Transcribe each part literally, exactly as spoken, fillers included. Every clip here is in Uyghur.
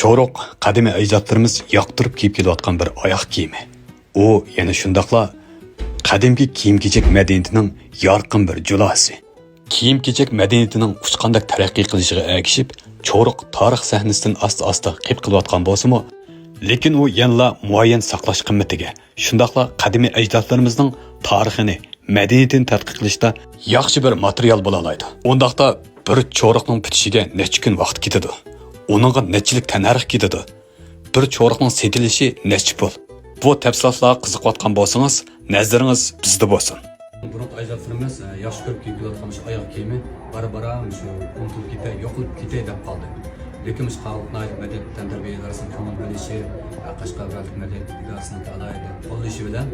چورۇق قەدىمىي ئەجدادلىرىمىز ياقتۇرۇپ كىيىپ كېلىۋاتقان بىر ئاياغ كىيىمى. ئۇ يەنە شۇنداقلا قەدىمكى كىيىم-كېچەك مەدەنىيىتىنىڭ يارقىن بىر جۇلاسى. كىيىم-كېچەك مەدەنىيىتىنىڭ ئۇچقاندەك تەرەققىي قىلىشىغا ئەگىشىپ، چورۇق تارىخ سەھنىسىدىن ئاستا-ئاستا قېپقىلىۋاتقان بولسىمۇ، لېكىن ئۇ يەنىلا مۇئەييەن ساقلاش قىممىتىگە، شۇنداقلا قەدىمىي ئەجدادلىرىمىزنىڭ تارىخىنى، مەدەنىيىتىنى تەتقىق قىلىشتا ياخشى بىر ماتېرىيال بولالايدۇ. ئۇنداقتا بىر چورۇقنىڭ پۈتۈشىگە نەچچە كۈن ۋاقىت كېتىدۇ؟ ئۇنىڭغا نەچچىلىك تەننەرخ كېتىدۇ؟ بىر چورۇقنىڭ سېتىلىشى نەچچە پۇل؟ بۇ تەپسىلاتلارغا قىزىقىۋاتقان بولسىڭىز، نەزىرىڭىز بىزدە بولسۇن. بۇرۇنقى ئەجدادلىرىمىز، ئە، ياخشى كۆرۈپ كىيىپ كېلىۋاتقان مۇشۇ ئاياغ كىيىمى بارا-بارا مۇشۇ ئۇنتۇلۇپ كېتەي، يوقىلىپ كېتەي دەپ قالدى. لېكىن مۇشۇ قاغىلىق ناھىيەلىك مەدەنىيەت تەنتەربىيە ئىدارىسىنىڭ كۆڭۈل بۆلۈشى، ئە، قەشقەر ۋىلايەتلىك مەدەنىيەت ئىدارىسىنىڭ ئالاھىدە قوللىشى بىلەن،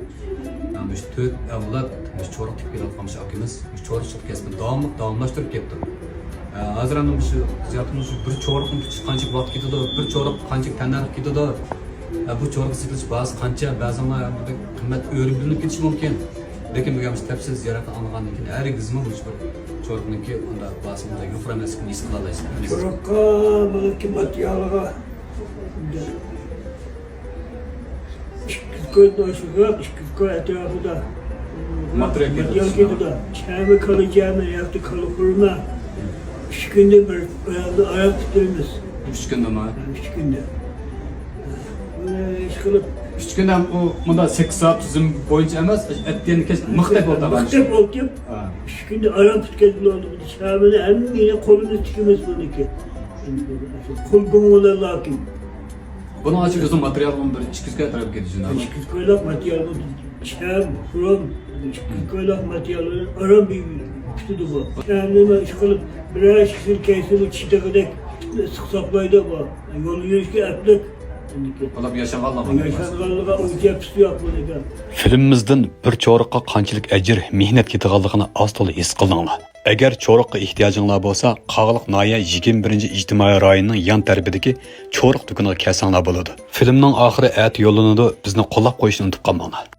ئە، مۇشۇ تۆت ئەۋلاد مۇشۇ چورۇق تىكىپ كېلىۋاتقان مۇشۇ ئاكىمىز مۇشۇ چورۇقچىلىق كەسپىنى داۋاملىق داۋاملاشتۇرۇپ كەپتۇ. ئە، ھازىر ئەمدى مۇشۇ زىيارىتىمىز مۇشۇ بىر چورۇقنىڭ پۈتۈشىگە قانچىلىك ۋاقىت كېتىدۇ، بىر چورۇق قانچىلىك تەننەرخ كېتىدۇ، ئە، بۇ چورۇقنىڭ سېتىلىش باھاسى قانچە، بەزىڭلار بۇ قىممەت ئۆرە بىلىنىپ كېتىشى مۇمكىن. لېكىن بۈگۈن مۇشۇ تەپسىلىي زىيارەتنى ئاڭلىغاندىن كېيىن ھەرگىزمۇ مۇشۇ بىر چورۇقنىڭكى ئۇنداق باھاسى ئۇنداق يۇقىرى ئەمەسلىكىنى ھېس قىلالايسىز. چورۇققا بۇنىڭكى ماتېرىيالىغا ئىككى يۈز كوي ناشىغا، ئىككى يۈز كوي ئەتراپىدا ماتېرىيال كېتىدۇ. چەمى كالا چەمى ياكى كالا خورما. ئۈچ كۈندە بىر ئايالنى ئاياپ پۈتتۈرىمىز. ئۈچ كۈندىمۇ؟ ئۈچ كۈندە. بۇنى ئىشقىلىپ، ئۈچ كۈندە ھەم ئۇ مۇنداق سەككىز سائەت تۈزۈم بويىچە ئەمەس، ئەتىگەن كەچ مىختەك بولۇپ، مىختەك بولۇپ، ھە. ئۈچ كۈندە ئاياپ پۈتكەن بولىدۇ. چەمىنى ھەممىنى قولىمىز تىكىمىز بۇنىڭكى. قول گۇڭ بولار لاكىن. بۇنىڭ ئۈچۈن ئۆزىنىڭ ماتېرىيالىغىمۇ بىر ئىككى يۈز كوي ئەتراپى كېتىدۇ، شۇنداقمۇ؟ ئىككى يۈز كويلاق ماتېرىيالمۇ چەم، خۇرۇم، ئىككى يۈز كويلاق ماتېرىيالنى ئاران بىر پۈتىدۇ بۇ. چەمنى مەن ئىشقىلىپ بىرەر ئىككىسىنى كەيسىمۇ چىدىغۇدەك ئىسسىق ساقلايدۇ بۇ. يول يۈرۈشكە ئەپلىك. ئۇلار ياشانغانلىقىنى ياشانغانلىقى ئۇنچە پىسى يوق بۇنىڭكى. فىلىمىمىزدىن بىر چورۇققا قانچىلىك ئەجىر، مېھنەت كېتىدىغانلىقىنى ئاز-تولا ھېس قىلدىڭلار. ئەگەر چورۇققا ئېھتىياجىڭلار بولسا، قاغىلىق ناھىيە يىگىرمە بىرىنچى ئىجتىمائىي رايوننىڭ يان تەرىپىدىكى چورۇق دۇكىنىغا كەلسەڭلار بولىدۇ. فىلىمنىڭ ئاخىرى ئەتە يوللىنىدۇ، بىزنى قوللاپ قويۇشنى ئۇنتۇپ قالماڭلار.